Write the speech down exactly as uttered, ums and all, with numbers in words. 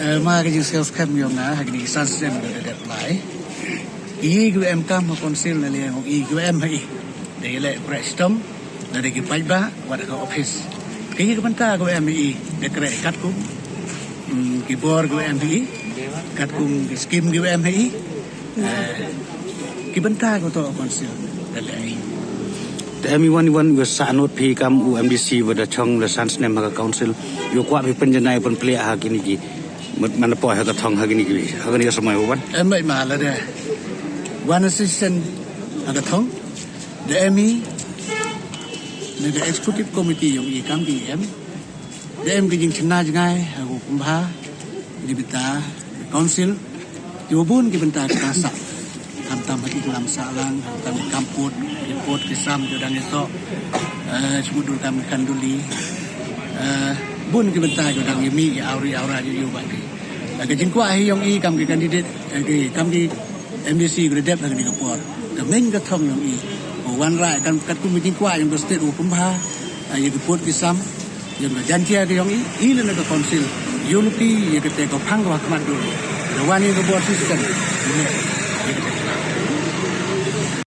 Eh, ma ka jingsngewskhem yong nga, ha kini ki san snem da dep lai. I ki wa em kam ha council na liang i ki wa em ha i. Da i leh kreh chitom, da da ki paidbah, wat ha ka office. Ki ki bynta ki wa em ha i, da kreh katkum, mm, ki bor ki wa em ha i, katkum ki scheme ki wa em ha i. Eh, ki bynta ko to council da leh. Te em i wan i wan wa sa not phi kam u M D C wa da chong la san snem ha ka council. Yow kwah phi pynjanai pynplia ha kini ki. Mat man poi ha ka thong ha kini ki. Ha kini ka samoi wa wan. Em, ma la da. Wan assistant ha ka thong. Da em i. Na ka executive committee yong i kam ki em. Da em ki jingchna jngai, ha u pynbha, ni bynta, council, ki wa bun ki bynta ki wa sah. Khamtam ha ki lam sahlang, khamtam ki kam pud, ki pud ki sam, ki wa dang i toh, eh, chimut dur kam ki khanduli, eh, bun ki bynta ki wa dang i mih, ki awri, awra, ki yow ba ki. Eh, ki jingkwah hi yong i kam ki candidate, eh, ki kam ki M D C ki da dep ha kani ka por. Ka main ka thong yong i. Ko wan rai kam katkum ka jingkwah yong ka state u pynbha, ah, ya ki pud ki sam, yong ka Jaiñtia ka yong i, i lane ka council. Yow luti ya kate ka phang ka wa khmat dur. Da wan ya ka bor system.